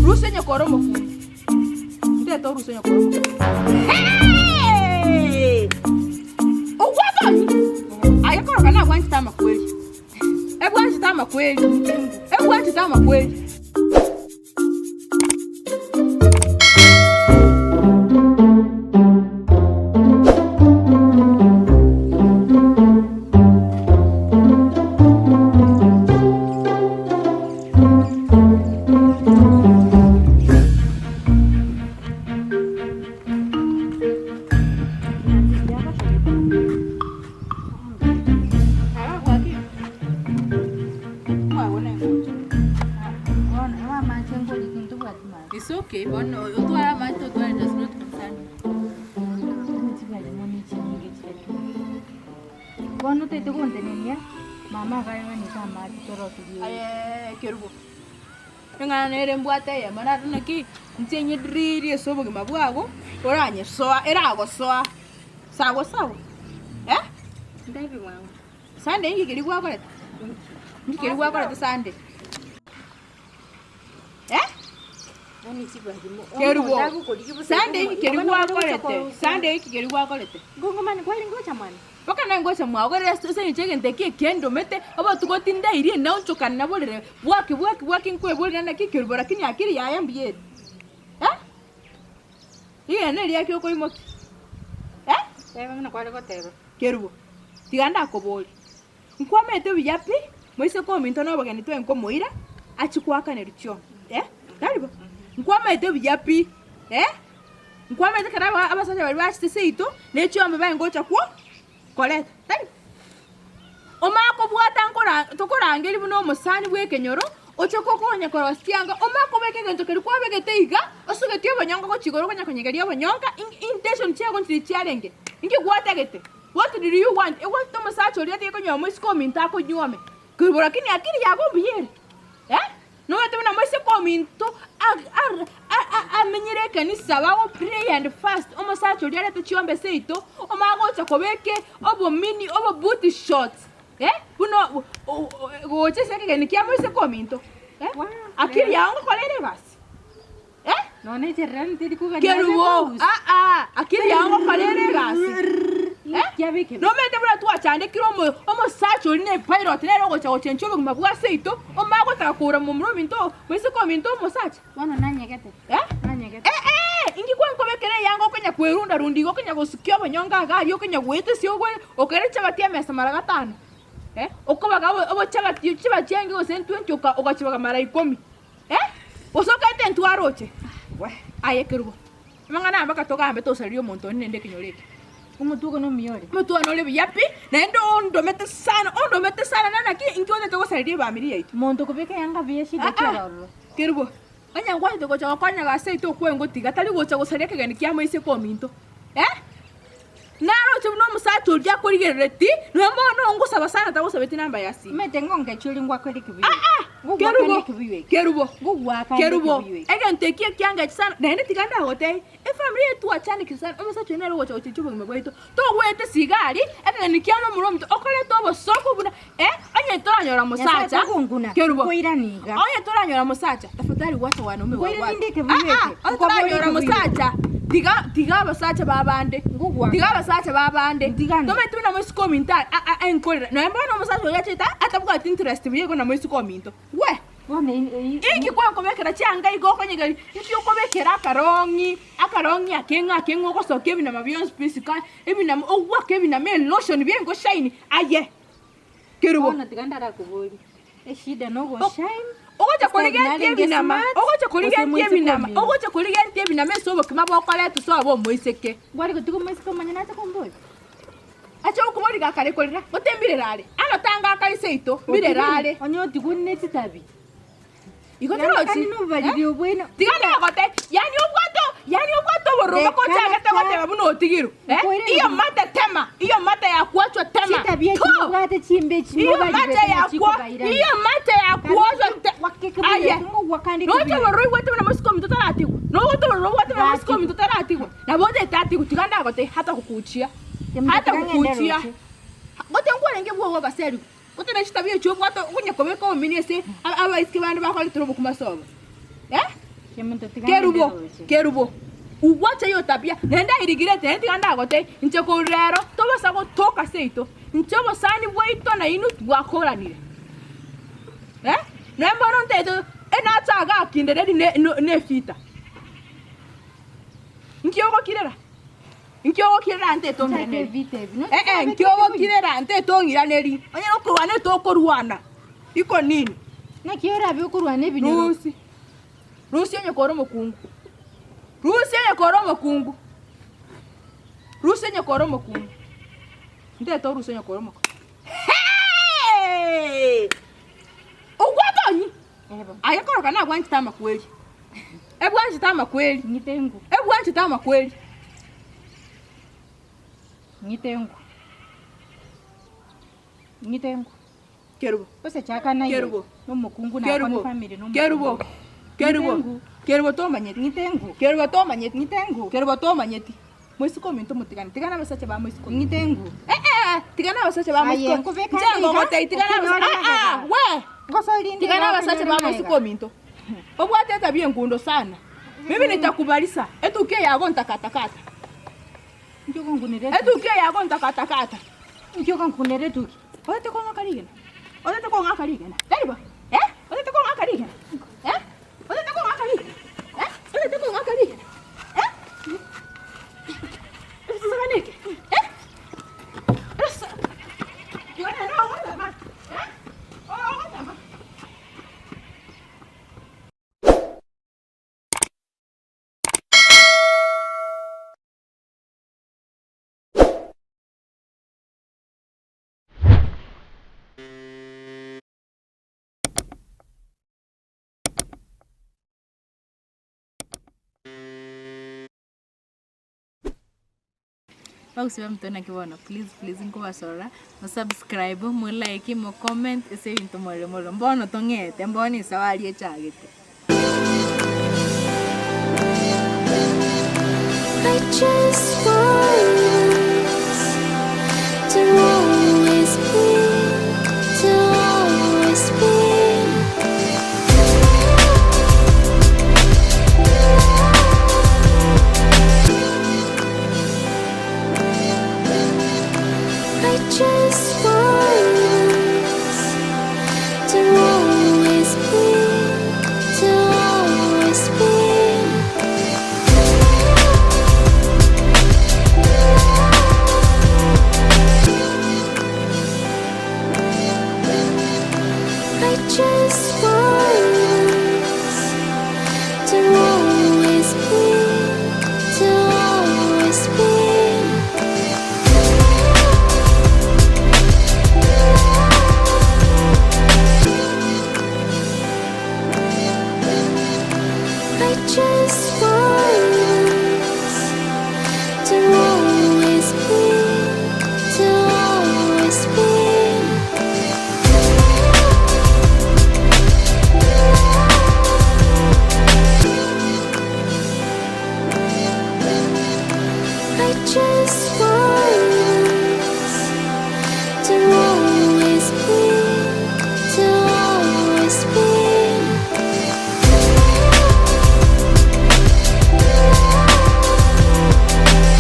Rusia onye kore omokungu. Ntete orusie onye kore omokungu. Hey! Ogwete oyio! Aye koroka nabwanchete amakweri. Ebwanchete amakweri. Ebwanchete amakweri. It's okay, bono otware amache otware does not concern you. Bono otaete gontenenia, mama akaeganete amache toroserie. Aye Kerubo, eng'ana nere mbwate eyemo naro naki inche nyediririe ase obogima bwago, oranyesoa eragosoa sawa sawa eh? Ntebi bwango. Sunday inki keria gwakorete? Inki keria gwakorete Sunday? Eh? Kerubo, Sunday inki keria gwakorete? Sunday inki keria gwakorete? Mpaka naye ngocha mwao korende ase ase eng'encho egento eke ekendomete, obotuko tindairie naonchokana naborere bwaki bwaki bwaki nkoeborera naki Kerubo lakini akiri yaye mbuya ere eh? Rigena eria ki okoimokia eh? Kerubo, tiga ndakoborie. Nkwamaete buya pi, moiseke ominto nobogeni twaye nkomoira, achie koakanerwa chiombe, eh, tari bo? Nkwamaete buya pi, eh, nkwamaete ekero aba abasacha baria bachete seito, ne chiombe baye ngocha kwo koreta, tari bo? Omanye kobwata nkora tokorangeria buna omosani bwa ekenyoro, oche kokonya korosia chianga, omanye kobeka egento keria kwabegete iga, osugetie obonyonga gochia igoro okonya konyegeria obonyonga, in- intention chiago nchiria chiarenge, inki gwatagete? What did you want? Egwatete omosacha oria atige konywa moiseke ominto akonywome. Kerubo lakini akili yago mbuya ere. Eh? Nomanyete buna moiseke ominto ag- ar- a- a- amenyire ekanisa bago pray and fast omosacha oria arete chiombe seito omanye gocha kobeke obomini obo booty shorts eh? Buna o- o- o- gocha ase ekegeni kia moiseke ominto. Eh? Akili yago ngokora ere egasi. Eh? Nonya echererani teri kogania Kerubo, ase aa, akili yao ngokora ere egasi. Eh? Kiabekire. Nomanyete buna twachandekire omo- omosacha oria ne pilot nere ogocha gochenchia obogima bwa seito, omanye gotaka koura momura ominto moiseke ominto omosacha. Bono nanyegete. Eh? Nanyegete. Eh, eh, inki kwankobekera eyanga okonya kwerunda runda iga okonya gosukia obonyonga iga aria okonya goetesia ogwe okere chichabati emesa mara gatano. Eh, okobaga obo obochabati chiba chiaenge gose ntwenti oka ogachibaga mara ikomi. Eh, gose okaete intwe aroche? We, aye ekerubo, amang'ana aya mpaka togambe tosarerie omonto onde naende ekenyoro eke. Omotwe ogo nomuya ore. Omotwe one ore buya pi, naende ondomete sana, ondomete sana na naki inki otagete gosareria efamiri yaito? Monto okobeka eyanga buya shida Ah, ah. ki ore ororo. Kerubo, onye ngwachete gocha gokonya gase aito okwe ngotiga, tari gocha gosaria ekegeni kia moiseke ominto. Eh? Naroche buna omosacha oria akorigerereti, nonya bono ongosaba sana tagosabeti namba ya simu. Omanyete ngongechi oria ngwakore ekebuyu Ah, eke. ah, Ngogwakane Kerubo, ekebuyu eke. Kerubo, Ngogwakane Kerubo, ekebuyu eke. egento eki ekiangechi sana, naende tiga ndagotebie, efamiri eye twachandekire sana, omosacha oyo nere ogocha gochenchia obogima bwaito, togwete sigari, ekegeni kiane omorwa omonto, okoreta obosooku buna eh, onye toranyora Nyasae mosacha, tagonguna, Kerubo, nkoirana iga. onye toranyora mosacha, tafadhali wacha wanaume Nkoirana wawate. inde ekebuyu Ah, ah, eke, onye nkobora toranyora ekebuyu eke. mosacha, tiga tiga abasacha babande, Ngogwaka. tiga abasacha babande, Ntigane. tomanyete buna moiseke ominto a- a- a- enkorera, nonya bono omosacha oria achete atabwati interest buya igo na moiseke ominto, we! Bono ei- ei- Inki gwakobekera chianga igo okonyegeria, inki okobekera akarong'i, akarong'i akeng'u akeng'u ogosokia ebinama bionsi pi isiko ebinama ogwake ebinama elotion bia engoshine aye! Kerubo. Bono tiga ndarakoborie, eshida nogoshine, Ogocha Instead korigereria narenge ebinama, smart, ogocha gose korigereria moiseke ebinama, omino. ogocha korigereria ebinama ase obokima bokoretwa sobo omoiseke. Ngware gotiga omoiseke omonyene ache komboria? Ache gokoboria gakare korera, gote mbirere are, ano tanga akare seito, mbirere are. Onye otigwe ne chitabi. Igo Yaani torochi? kani nobobariri obwaino. Tiga nagote, yaani obwate yaani obwate obororo mpaka Reka ochagete reka. goteba buna otigirwe. Eh? Nkoirane Iyo buna- mate tema, iyo mate yakwachwa tema. Chitabia To! chimobwate chimbe echi Iyo mobarire mate tena yakwa, chikobairana. iyo mate yakwachwa te. Aye. Noche obororo oigwete buna mosike ominto taratigwa. Nogote obororo obwate buna mosike ominto taratigwa. Nabo otete atigwe, tiga ndagote hata kukuchia. Hata kukuchia. Gote nkwarenge bwogo ogaserigwa. Gose ne chitabia echio obwate okonya kobeka omini ase abaiseke bande bakoretera obokima ase obo. Eh? Kemunto tiga Kerubo, ng'ende roche. Kerubo, ugwache hiyo tabia, naende I regret, naende tiga ndagotebie, inche korwa rero tobasa gotoka seito, inche obosani bwaito nainwe tibwakoranire. Eh, naende bono ntaete enacha iga akinde ready ne ne ne efita. Nki ogokirera? Nki ogokirera nte Nchake etong'iraneri? ebita ebi. Eh eh, nki ogokirera nte etong'iraneri? Onye nokorwana etokorwana, iko nini? Naki orabe okorwana ebinyoro? Rusi, rusia onye kore omokungu, rusia onye kore omokungu, rusia onye kore omokungu, ntete orusie onye kore omokungu. Heeeee! Ogwatonyi, aye koroka nabwanchete amakweri, ebwanchete amakweri, Ng'ite ngu. ebwanchete amakweri. Ng'ite ngu. Ng'ite ngu. Kerubo. Gose chaka naye Kerubo. nomokungu nako Kerubo. ne family nomokungu. Kerubo. Kerubo. Ng'ite ngu. Kerubo tomanyeti. Ng'ite ngu. Kerubo tomanyeti. Ng'ite ngu. Kerubo tomanyeti. Moisiko ominto motigane. Tigana abasacha ba moisiko. Ng'ite ngu. Eh eh, tigana abasacha ba Aye, moisiko. nkobeka Inche ande iga, ngogotebia tigana abasacha. okinyore Ah ah, magega. we. Ngosoe rinde Tigana iga abasacha okinyore ba moisiko magega. ominto. Obwate etabia engundo sana. Mimi nitakubalisa. Etuki eye yago ntakatakata. Inki okonkunera etuki? Etuki eye yago ntakatakata. Inki okonkunera etuki? Otete kong'aka rigena? Otete kong'aka rigena? Tari bo? Eh? Otete kong'aka rigena? Eh? Otete kong'aka rigena? Eh? Otete kong'aka rigena? Eh? Esesegane eke? Eh? Esa. Igo nere ogotama? Eh? Ogotama? Bagusiba motwe naki bono please please nkobasorora mo subscribe, mo like, mo comment ase ebinto more more mbono tong'ete mbono esabari echagete. I just want.